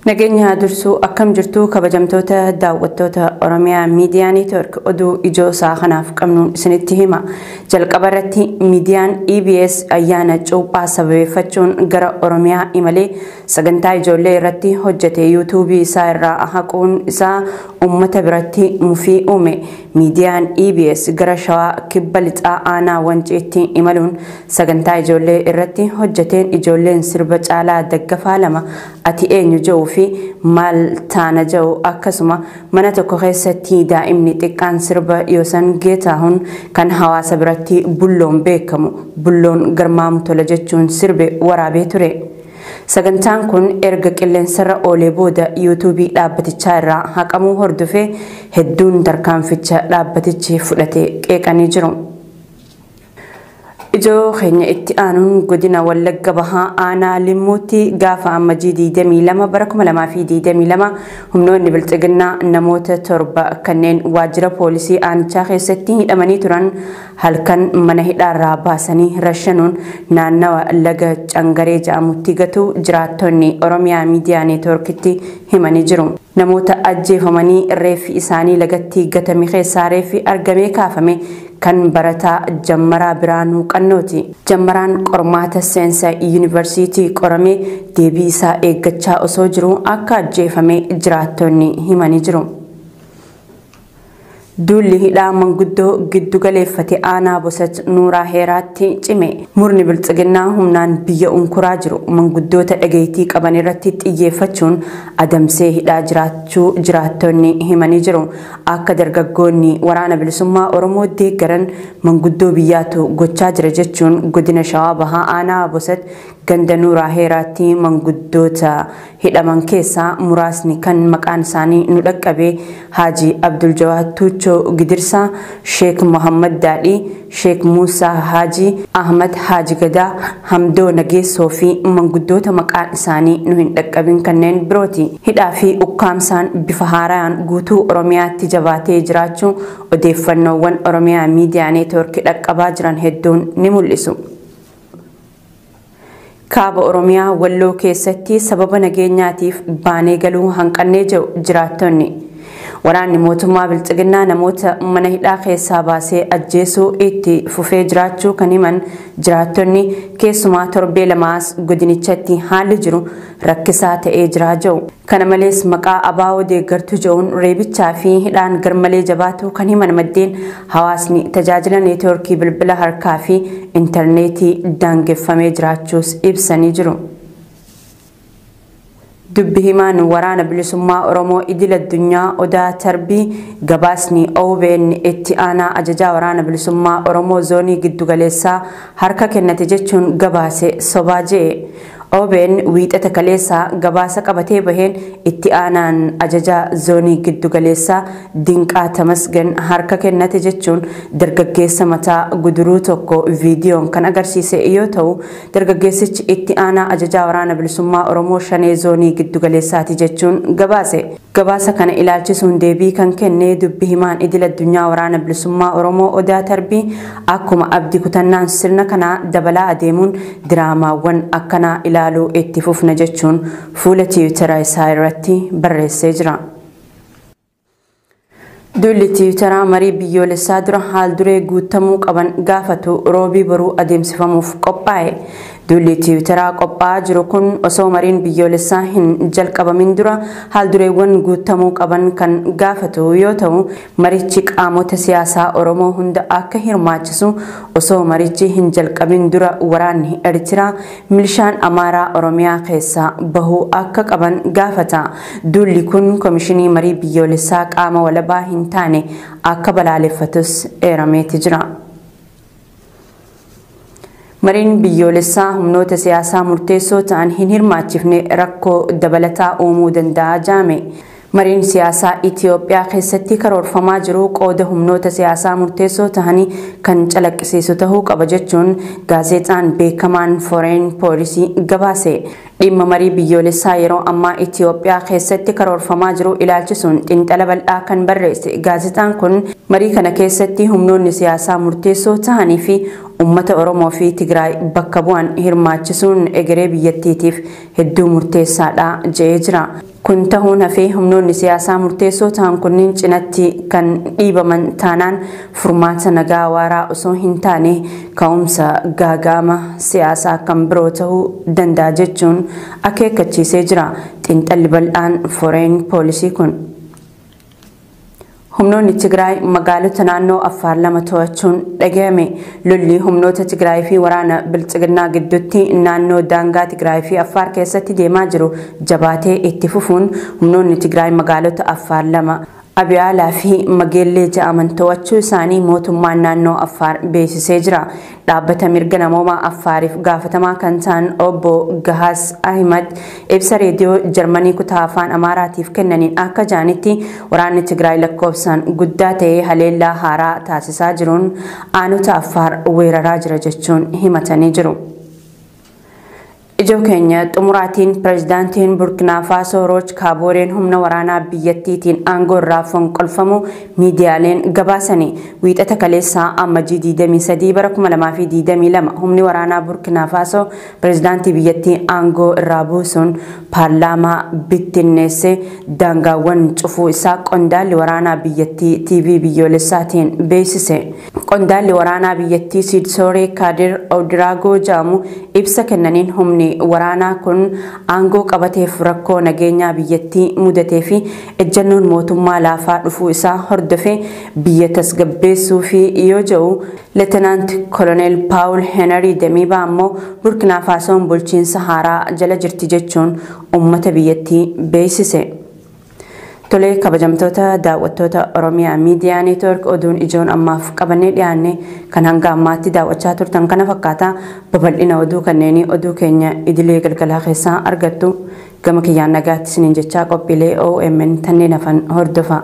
Nageenya dursuu akkam jirtu kabajamtoota daawwattoota Oromiyaa Miidiyaa Neetwoork oduu ijoo isaa kanaaf qabnuun isinitti hima. Jalqaba irratti miidiyaan EBS ayyaana cuuphaa sababeeffachuun gara Oromiyaa imalee sagantaa ijoollee irratti hojjete yuutuubii isaa irraa haquun isaa uummata biratti mufii uume. Miidiyaan EBS gara Shawaa Kibba Lixaa Aanaa Wanciitti imaluun sagantaa ijoollee irratti hojjeteen ijoolleen sirba caalaa daggafaa lama ati eenyu jedhuu fi maal taana jedhu akkasuma mana tokko keessatti daa'imni xiqqaan sirba Yoosan Geetaahuun kan hawaasa biratti bulloon beekamu bulloon garmaamu tola jechuun sirbe waraabee ture. Sagantaan kun erga qilleensarra oolee booda yuutuubii dhaabbatichaa irraa haqamuu hordofee hedduun tarkaanficha dhaabbatichi fudhate qeeqanii jiru. Ijoo keenya itti aanuun godina Wallagga Bahaa Aanaa Limmuutti gaafa Ammajii 22 bara 2022 humnoonni bilxiginnaa namoota 7 kanneen waajjira poolisii aanichaa keessatti hidhamanii turan halkan mana hidhaarraa baasanii rashanuun naannawa laga Cangaree jedhamutti gatuu jiraattonni Oromiyaa Miidiyaa Neetwoorkitti himanii jiru. Namoota ajjeefamanii reeffi isaanii lagatti gatame keessaa reeffi argamee kaafame kan barataa Jammaraa Biraanuu Qannooti. Jammaraan qormaata seensa yuunivarsiitii qoramee deebii isaa eeggachaa osoo jiru akka ajjeefame jiraattonni himanii jiru. Duulli hidhaa manguddoo giddu galeeffate aanaa Bosat Nuuraa Heeraatti cime. Murni bilxiginnaa humnaan biyya unkuraa jiru manguddoota dhageettii qaban irratti xiyyeeffachuun adamsee hidhaa jiraachuu jiraattonni himanii jiru. Akka dargaggoonni waraana bilisummaa Oromoo deeggaran manguddoo biyyaatu gochaa jira jechuun godina Shawaa Bahaa aanaa Bosat ganda Nuuraa Heeraatti manguddoota hidhaman keessaa muraasni kan maqaan isaanii nu dhaqqabe Haaji Abdul Jawaad Tuuchoo Gidirsaa, Sheek Muhammad Daadhii, Sheek Muusaa Haaji, Ahmad Haaji Gadaa, Hamdoo Nageessoo fi manguddoota maqaan isaanii nu hin dhaqqabin kanneen birooti. Hidhaa fi ukkaamsaan bifa haaraan guutuu Oromiyaatti jabaatee jiraachuu odeeffannoowwan Oromiyaa Miidiyaa Neetwoorkii dhaqqabaa jiran hedduun ni mul'isu. Kaaba Oromiyaa Walloo keessatti sababa nageenyaatiif baanee galuu hanqannee jiru jiraattonni. Waraanni mootummaa bilxiginnaa namoota mana hidhaa keessaa baasee ajjeesuu itti fufee jiraachuu kan himan jiraattonni keessumaa torbee lamaas godinichatti haalli jiru rakkisaa ta'ee jiraa jiru. Kana malees maqaa abaa'oo deeggartuu jedhuun reebichaa fi hidhaan garmalee jabaatu kan himan maddeen hawaasni tajaajila neetwoorkii bilbila harkaa fi intarneetii daangeffamee jiraachuus ibsanii jiru. Dubbi himaan waraana bilisummaa Oromoo idil addunyaa Odaa Tarbii gabaasni OBN itti aanaa ajajaa waraana bilisummaa Oromoo zoonii giddugaleessaa harka kennate jechuun gabaase sobaa je'e. OBN wiixata kaleessaa gabaasa qabatee baheen itti aanaan ajajaa zoonii giddugaleessaa Dinqaa Tamasgan harka kennate jechuun dargaggeessa mataa guduruu tokko viidiyoon kan agarsiise yoo ta'u dargaggeessichi itti aanaa ajajaa waraana bilisummaa Oromoo shanee zoonii giddugaleessaati jechuun gabaase. Gabaasa kana ilaalchisuun deebii kan kenne dubbi himaan idil addunyaa waraana bilisummaa Oromoo Odaa Tarbii akkuma abdii kutannaan sirna kanaa dabalaa adeemuun diraamaawwan akkanaa ilaaluu itti fufna jechuun fuula tiwiitara isaa irratti barreessee jira. Duulli tiwiitaraa marii biyyoolessaa dura haal duree guutamuu qaban gaafatu roobii boruu adeemsifamuuf qophaa'e. Duulli tiwiitaraa qophaa'aa jiru kun osoo mariin biyyoolessaa hin jalqabamin dura haal dureewwan guutamuu qaban kan gaafatu yoo ta'u marichi qaamota siyaasaa Oromoo hunda akka hirmaachisu osoo marichi hin jalqabin dura waraanni Eertiraa milishaan Amaaraa Oromiyaa keessaa bahuu akka qaban gaafata. Duulli kun komishinii marii biyyoolessaa qaama walabaa hin taane akka balaaleffatus eerameeti jira. Mariin biyyoolessaa humnoota siyaasaa murteessoo ta'an hin hirmaachifne rakkoo dabalataa uumuu danda'a jaame. Mariin siyaasaa Itiyoophiyaa keessatti karoorfamaa jiru qooda humnoota siyaasaa murteessoo ta'anii kan calaqqisiisu ta'uu qaba jechuun gaazexaan beekamaan Foreign Policy gabaase. Dhimma marii biyyoolessaa yeroo ammaa Itiyoophiyaa keessatti karoorfamaa jiru ilaalchisuun xiinxala bal'aa kan barreesse gaazexaan kun marii kana keessatti humnoonni siyaasaa murteessoo ta'anii fi uummata Oromoo fi Tigraay bakka bu'an hirmaachisuun egeree biyyattiitiif hedduu murteessaadha jedhee jira. Kun ta'uun hafee humnoonni siyaasaa murteessoo ta'an kunneen cinatti kan dhiibaman taanaan furmaata nagaa waaraa osoo hin taane ka'umsa gaaga'ama siyaasaa kan biroo ta'uu danda'a jechuun akeekkachiisee jira. Xiinxalli bal'aan Foreign Policy kun. Humnoonni Tigraay magaalota naannoo Affaar 2 to'achuun dhagahame. Lolli humnoota Tigraay fi waraana Bilxiginnaa gidduutti naannoo daangaa Tigraay fi Affaar keessatti deemaa jiru jabaatee itti fufuun humnoonni Tigraay magaalota Affaar 2 Abiyaalaa fi Mageellee jedhaman to'achuu isaanii mootummaan naannoo Affaar beeksisee jira. Dhaabbata mirga namoomaa Affaariif gaafatamaa kan ta'an obbo Gahaas Ahimad ibsa reediyoo Jarmanii kutaa afaan Amaaraatiif kennaniin akka jedhanitti waraanni Tigraay lakkoofsaan guddaa ta'ee haleellaa haaraa taasisaa jiruun aanota Affaar weeraraa jira jechuun himatanii jiru. Ijoo keenya xumuraatiin pirezidaantiin Burkinaa Faasoo Rooch Kaabooreen humna waraanaa biyyattiitiin aangoo irraa fonqolfamu miidiyaaleen gabaasani. Wiixata kaleessaa Ammajii 23 bara 2022 humni waraanaa Burkinaa Faasoo pirezidaantii biyyattii aangoo irraa buusuun paarlaamaa bittinneessee daangaawwan cufuu isaa qondaalli waraanaa biyyattii TV biyyoolessaatiin beeksise. Qondaalli waraanaa biyyattii Siidsooree Kaadir Odiraagoo jedhamu ibsa kennaniin humni waraanaa kun aangoo qabateef rakkoo nageenyaa biyyattii mudatee fi ejjennoon mootummaa laafaa dhufuu isaa hordofee biyya tasgabbeessuu fi yoo jedhu, Leetinaant Koloneel Paawul Heenarii Damiibaa ammoo Burkinaa Faasoon bulchiinsa haaraa jala jirti jechuun uummata biyyattii beeksise. Tolee, kabajamtoota daawwattoota Oromiyaa Miidiyaa Neetwoork, oduun ijoon ammaaf qabannee dhiyaanne kan hanga ammaatti daawwachaa turtan kana fakkaata. Babal'ina oduu kanneenii oduu keenya idilee galgalaa keessaa argattu. Gama kiyyaan nagaatti isiniin jechaa, qophiilee OMN tanneen hafan hordofa.